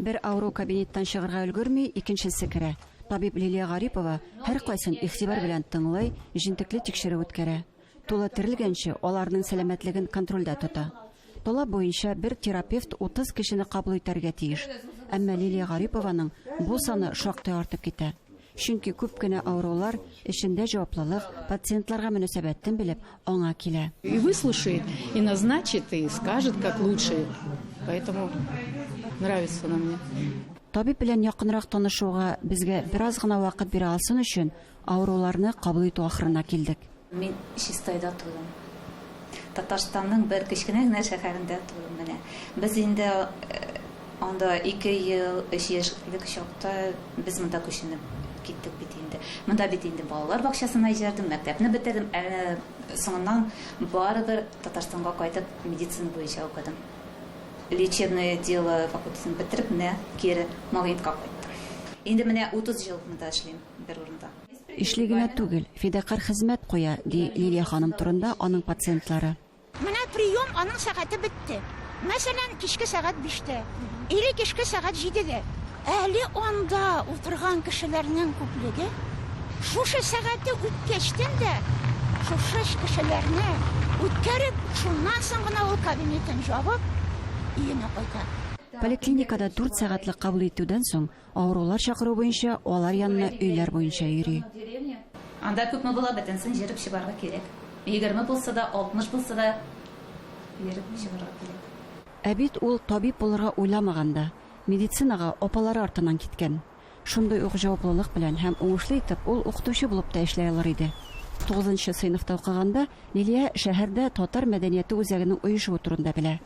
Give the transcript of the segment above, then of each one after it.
Бер авыру кабинеттан чыгарга өлгерми, икенчесе керә. Табиб Лилия Гарипова һәркайсын игътибар белән тыңлый, җентекле тикшерү үткәрә. Тулы терелгәнче, аларның сәламәтлеген контрольдә тота. Таләп буенча бер терапевт 30 кешене кабул итәргә тиеш. Әмма Лилия Гарипованың бу саны шактый артып китә. Чөнки күп кенә авырулар эшендә җаваплылык, пациентларга мөнәсәбәтен белеп, аңа килә. И выслушает, и назначит, и скажет, как лучше. Поэтому нравится она мне. Табиб белән якынрак танышуга безгә бераз гына вакыт бирә алсын өчен, авыруларны кабул итү ахырына килдек. Мин Чистайда тудым. Татарстанның бер кечкенә генә шәһәрендә тудым менә. Без инде анда 2 ел, 3 яшьлек чакта без монда күченеп киттек бит инде. Монда бит инде балалар бакчасына җибәрдем, мәктәпне бетердем. Ә соңыннан барыбер Татарстанга кайтып медицина буенча укыдым. Лечебное дело факультетын бетереп, менә кире Магнитка кайттым. Инде менә 30 ел монда эшлим бер урында. Эшли генә түгел, фидакарь хезмәт куя, ди Лилия ханым турында аның пациентлары. Менә прием аның сәгате бетте. Мәсәлән, кичке сәгать биштә или кичке сәгать җидедә. Әле анда утырган кешеләрнең күплеге, шушы сәгате үткәчтен дә шушы кешеләрне үткәреп, шуннан соң гына ул кабинетын җабып, өенә кайта. Поликлиникада дүрт сәгатьлек кабул итүдән соң, Авырулар чакыру буенча алар янына өйләр буенча йөри. Анда күпме була, бөтенсен җырып чыгарга кирәк. 20 булса да, 60 булса да, йөреп чыгарга кирәк. Ә бит ул табиб булырга уйламаган да, медицинага апалары артыннан киткән. Шундый ук җаваплылык белән һәм уңышлы итеп ул укытучы булып та эшләй алыр иде. Тугызынчы сыйныфта укыганда Лилия шәһәрдә татар мәдәнияте үзәгенең оешуы турында белә.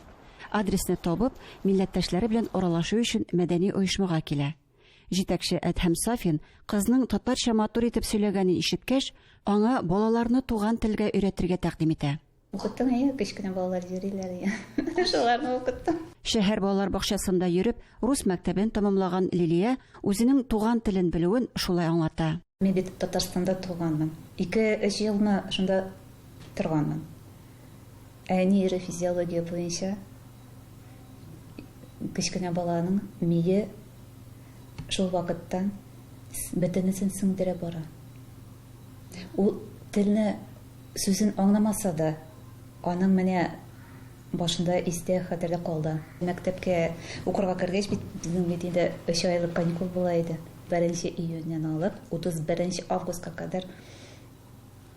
Адресны табып, милләттәшләре белән аралашу өчен мәдәни оешмага килә. Җитәкче Әдһәм Сафин кызның татарча матур итеп сөйләгәнен ишеткәч, аңа балаларны туган телгә өйрәтергә тәкъдим итә. Укыттым, әйе, кечкенә балалар йөриләр, әйе. Шуларны укыттым. Шәһәр балалар бакчасында йөреп, рус мәктәбен тәмамлаган Лилия үзенең туган телен белүен шулай аңлата. Мин бит Татарстанда туганмын. Ике-өч елны шунда торганмын. Ә нейрофизиология буенча кечкенә баланың мие шул вакыттан бөтенесен сеңдерә бара. Ул телне сүзен аңламаса да, аның менә башында истә, хәтердә калды. Мәктәпкә укырга кергәч бит, безнең бит инде өч айлык каникул була иде. Беренче июньнән алып, 31 августка кадәр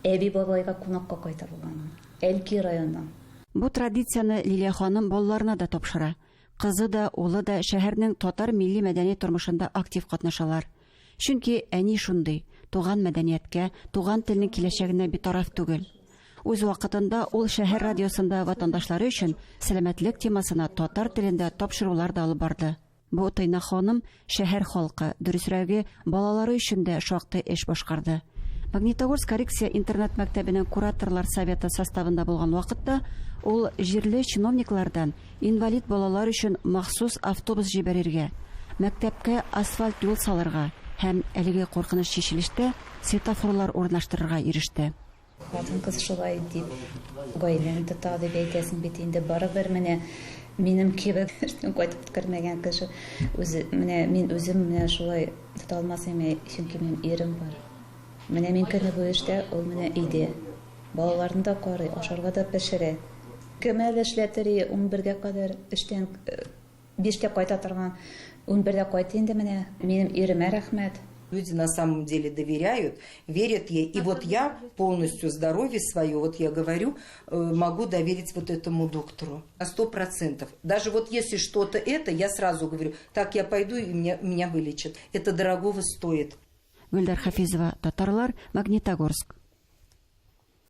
әби-бабайга кунакка кайтарылганмын. Әлки районы. Бу традицияне Лилия ханым балаларына да тапшыра. Кызы да, улы да шәһәрнең татар милли-мәдәни тормышында актив катнашалар. Чөнки әни шундый, туган мәдәнияткә, туган телнең киләчәгенә битараф түгел. Үз вакытында ул шәһәр радиосында ватандашлары өчен сәламәтлек темасына татар телендә тапшырулар да алып барды. Бу тыйнак ханым шәһәр халкы, дөресрәге, балалары өчен дә шактый эш башкарды. Магнитогорск коррекция интернат-мәктәбенең кураторлар советы составында булган вакытта ул җирле чиновниклардан инвалид балалар өчен махсус автобус җибәрергә, мәктәпкә асфальт юл салырга һәм әлеге куркыныч чишелештә светофорлар урнаштырырга иреште. Хатын-кыз шулай дип гаиләне тота дип әйтәсең бит инде. Барыбер менә минем кебек эштән кайтып кермәгән кеше үзе менә мин үзем менә шулай тота алмас идем, чөнки минем ирем бар. Менә мин көне буе эштә, ул менә өйдә. Балаларны да карый, ашарга да пешерә. Кем әле эшләтер, 11-гә кадәр эштән Биштә кайта торган, 11-дә кайт инде менә. Минем иремә рәхмәт. Люди на самом деле доверяют, верят ей. И вот я полностью здоровье свое, вот я говорю, могу доверить вот этому доктору. На 100%. Даже вот если что-то это, я сразу говорю, так я пойду и меня вылечат. Это дорогого стоит. Гөлдар Хафизова, Татарлар, Магнитогорск.